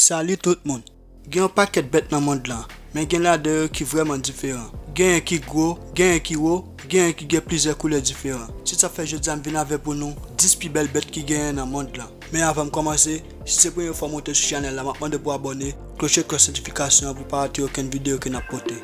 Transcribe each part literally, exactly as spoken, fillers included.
Salut tout moun! Gen yon pakèt bèt nan mond lan, men gen ladan yo ki vrèman diferan. Genyen ki gwo, genyen ki wo, genyen ki gen plizyè koulè diferan. Se sa k fè jodi a m vin avè pou nou dis pi bèl bèt ki genyen nan mond lan. Men avan m kòmanse, si se premye fwa w monte sou chanèl la, m ap mande pou w abòne, kloche klòch notifikasyon an pou w pa rate okenn videyo ke n ap pote.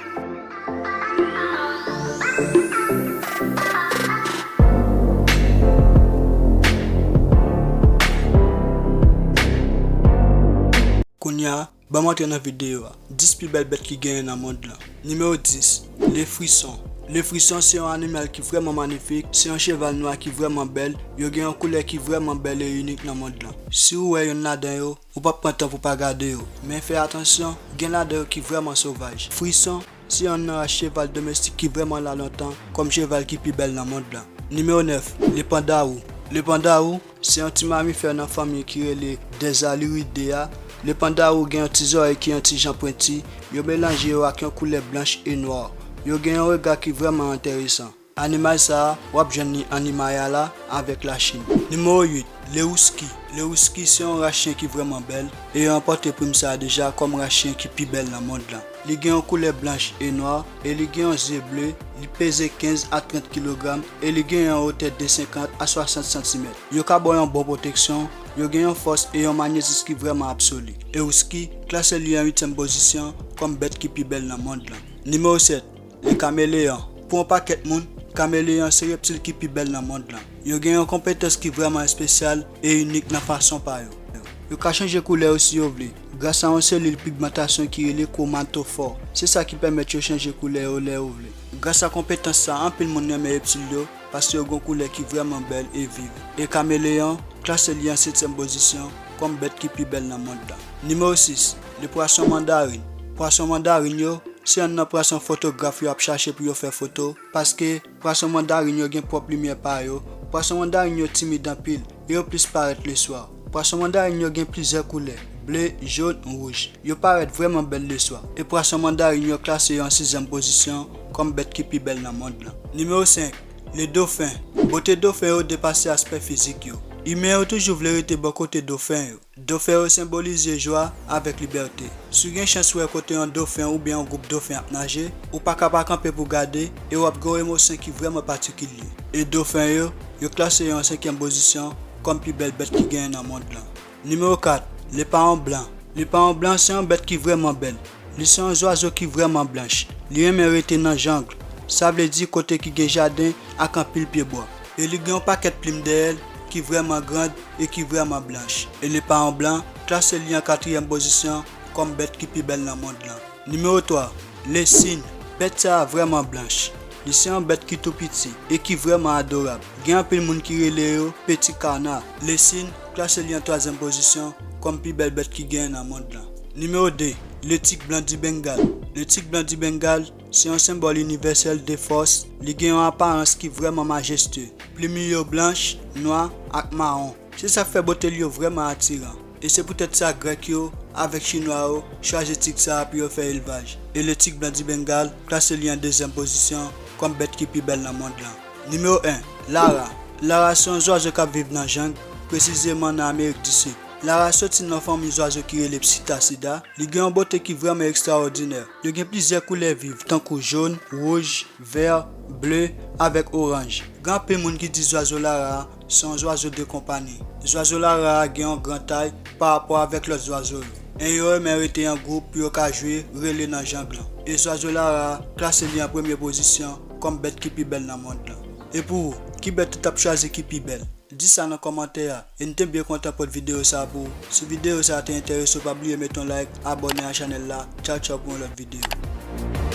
Kounye a, ban m antre nan videyo a. Dis pi bèl bèt ki genyen nan mond lan. Nimewo dis, le frison. Le frison se yon animal ki vrèman manifik, se yon cheval nwa ki vrèman bèl, yo gen yon koulè ki vrèman bèl e inik nan mond lan. Si w wè youn ladan yo, ou p ap pran tan pou w pa gade yo. Men fè atansyon, gen ladan yo ki vrèman sovaj. Frison se yonn nan ras cheval domestik ki vrèman la lontan kòm cheval ki pi bèl nan mond lan. Nimewo nèf, le pandarou. Le pandarou se yon ti mamifè nan fanmi ki rele des Aluridae a. Le pandarou gen yon ti zòrèy ki yon ti jan pwenti, yo melanje yo ak yon koulè blanch e nwa. Yo gen yon rega ki vrèman enteresan. Animal sa a, w ap jwenn li an Himalaya la avèk Lachin. Nimewo uit, le husky. Le husky se yon ras chen ki vrèman bèl, e yo ranpòte pri sa a deja kòm ras chen ki pi bèl nan mond lan. Li gen yon koulè blanch e nwa, e li gen yon zye ble, li peze kenz a trant kilogram, e li gen yon wotè de senkant a swasant santimèt. Yo ka ba w yon bon pwoteksyon, yo gen yon fòs e yon magnetis ki vrèman absoli. E husky klase li an uityèm pozisyon kòm bèt ki pi bèl nan mond lan. Nimewo sèt, le kameleyon. Pou yon pakèt moun, kameleyon se reptil ki pi bèl nan mond lan. Yo gen yon konpetans ki vrèman espesyal e inik nan fason pa yo. Yo ka chanje koulè yo si yo vle, gras a yon selil pigmantasyon ki rele kwomatofò. Se sa ki pèmèt yo chanje koulè yo lè yo vle. Gras a konpetans sa a, anpil moun renmen reptil yo, paske yo gen yon koulè ki vrèman bèl e viv. E kameleyon klase li an setyèm pozisyon kòm bèt ki pi bèl nan mond lan. Nimewo sis, le pwason mandarin. Pwason mandarin yo, se yonn nan pwason fotograf yo ap chache pou yo fè foto, paske pwason mandarin yo gen pwòp limyè pa yo. Pwason mandarin yo timid anpil, e yo plis parèt leswa. Pwason mandarin yo gen plizyè koulè, ble, jòn, wouj. Yo parèt vrèman bèl leswa. E pwason mandarin yo klase yo an sizyèm pozisyon kòm bèt ki pi bèl nan mond lan. Nimewo senk, le dofen. Bote dofen yo depase aspè fizik yo. Imen yo toujou vle rete bò kote dofen yo. Dofen yo senbolize jwa avèk libète. Si w gen chans wè kote yon dofen oubyen yon gwoup dofen ap naje, ou pa ka pa kanpe pou gade, e w ap gen yon emosyon ki vrèman patikilye. E dofen yo, yo klase yo an senkyèm pozisyon kòm pi bèl bèt ki genyen nan mond lan. Nimewo kat, le pawon blan. Le pawon blan se yon bèt ki vrèman bèl. Li se yon zwazo ki vrèman blanch. Li renmen rete nan jang, sa vle di kote ki gen jaden ak anpil pyebwa. E li gen yon pakèt plim dèyè l ki vrèman grand e ki vrèman blanch. E le pawon blan klase li an katriyèm pozisyon kòm bèt ki pi bèl nan mond lan. Nimewo twa, le sin. Bèt sa a vrèman blanch. Li se yon bèt ki tou piti e ki vrèman adorab. Gen anpil moun ki rele yo peti kana. Le sin klase li an twazyèm pozisyon kòm pi bèl bèt ki genyen nan mond lan. Nimewo de, le tig blan di Bengal. Le tig blan di Bengal se yon senbòl inivèsèl de fòs. Li gen yon aparans ki vrèman majestye. Plim li yo blanch, nwa ak mawon. Se sa k fè bote li yo vrèman atiran. E se poutèt sa Grèk yo avèk Chinwa yo chwazi tig sa a pou yo fè elvaj. E le tig blan di Bengal klase li an dezyèm pozisyon kòm bèt ki pi bèl nan mond lan. Nimewo en, lara. Lara se yon zwazo k ap viv nan jang, presizeman nan Amerik di Sid. Lara soti nan fanmi zwazo ki rele Psittacidae. Li gen yon bote ki vrèman ekstraòdinè. Yo gen plizyè koulè viv, tankou jòn, wouj, vè, ble, avèk oranj. Gen anpil moun ki di zwazo lara a se yon zwazo de konpanyi. Zwazo lara a gen yon gran tay pa rapò avèk lòt zwazo yo. E yo renmen rete an gwoup pou yo ka jwe, rele nan jang lan. E zwazo lara a klase li an premye pozisyon kòm bèt ki pi bèl nan mond lan. E pou ou, ki bèt ou t ap chwazi ki pi bèl? Di sa nan kòmantè a, e n te byen kontan pot videyo sa pou ou. Si videyo sa te enterese w, pa bliye met yon like, abòne a chanèl la. Tchaw tchaw pou yon lòt videyo.